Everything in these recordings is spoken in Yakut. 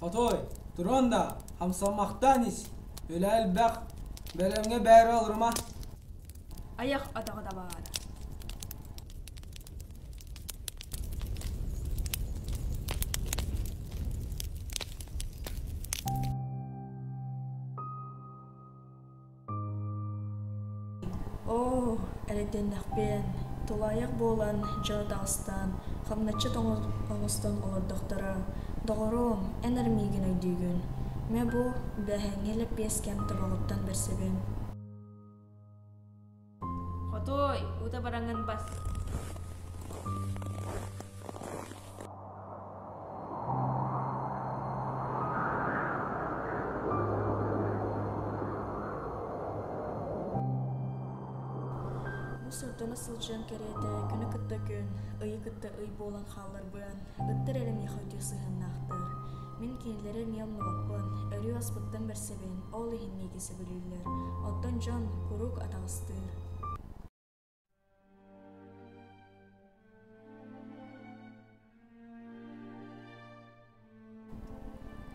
Отой, туран да, хамсаммахтаан ис, үлэ элбэх, бэлэмҥэ бээрэ олорума. Айах атаҕа да баара. Оо, эрэйдэннэхпиэн, тулаайах буолан, дьоно таҕыстаан, хамначчыт оҥостон олордохторо. Доҕоруом, эн эрэ миигин өйдүүгүн. Мэ бу, бээһэҥҥи лэппиэскэм тобоҕуттан бэрсэбин. Хотуой, уута бараҥҥын бас. Бу сордоно сылдьыам кэриэтэ күнү кытта күн, ыйы кытта ый буолан хаалларбын, ыттар эрэ миэхэ үтүө сыһыаннаахтар. Мин кинилэри эмиэ умнубаппын, өрүү аспыттан бэрсэбин, ол иһин миигин сөбүлүүллэр. Оттон дьон куруук атаҕастыыр.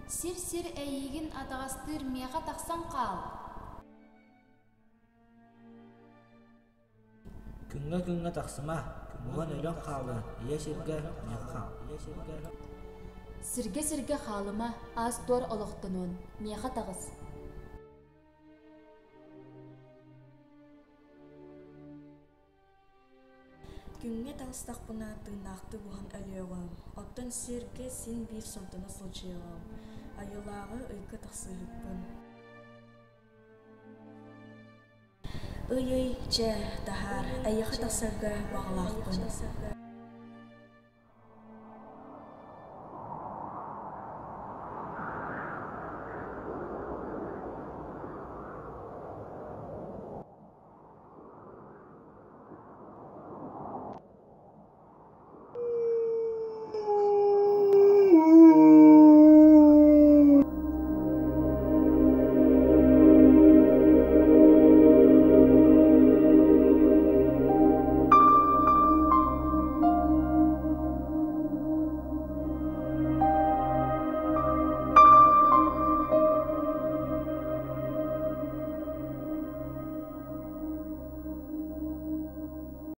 Сир-сир эйиигин атаҕастыыр миэхэ тахсан хаал. Күҥҥэ-күҥҥэ тахсыма, уһун өлөн хаалыа, ийэ сиргэ миэхэ хаал. Сиргэ-сиргэ хаалыма, аас-туор олохтонуон, миэхэ таҕыс. Күҥҥэ таҕыстахпына тыыннаахтыы буһан өлүөҕүм, оттон сиргэ син биир сордоно сылдьыаҕым, айылааҕы ыйга тахсыыһыкпын. Ый-ый, чэ, таһаар, эйиэхэ тахсарга баҕалаахпын.